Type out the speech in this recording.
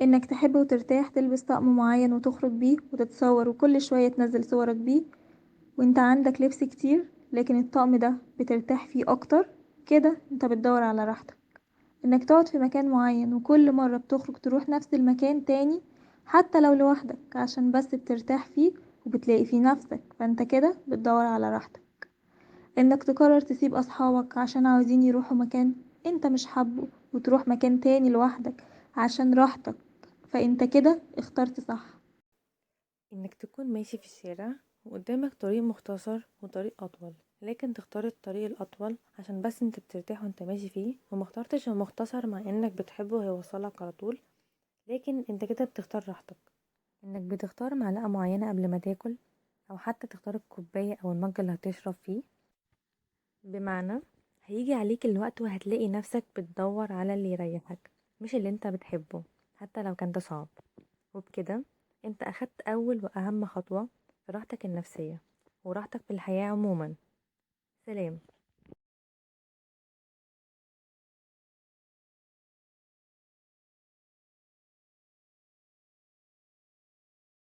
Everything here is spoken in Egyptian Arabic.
إنك تحب وترتاح تلبس طقم معين وتخرج بيه وتتصور وكل شوية تنزل صورك بيه وانت عندك لبس كتير، لكن الطقم ده بترتاح فيه أكتر، كده انت بتدور على راحتك. إنك تقعد في مكان معين وكل مرة بتخرج تروح نفس المكان تاني حتى لو لوحدك عشان بس بترتاح فيه وبتلاقي فيه نفسك، فانت كده بتدور على راحتك. إنك تقرر تسيب أصحابك عشان عاوزين يروحوا مكان انت مش حابه وتروح مكان تاني لوحدك عشان راحتك، فانت كده اخترت صح. إنك تكون ماشي في الشارع وقدامك طريق مختصر وطريق أطول، لكن تختار الطريق الأطول عشان بس انت بترتاح وانت ماشي فيه، وما اخترتش المختصر مع انك بتحبه وهيوصلك على طول، لكن انت كده بتختار راحتك. انك بتختار معلقة معينة قبل ما تاكل، او حتى تختار الكوباية او المج اللي هتشرب فيه، بمعنى هيجي عليك الوقت وهتلاقي نفسك بتدور على اللي يريحك مش اللي انت بتحبه حتى لو كان ده صعب. وبكده انت اخدت اول واهم خطوة في راحتك النفسية وراحتك في الحياة عموما. سلام.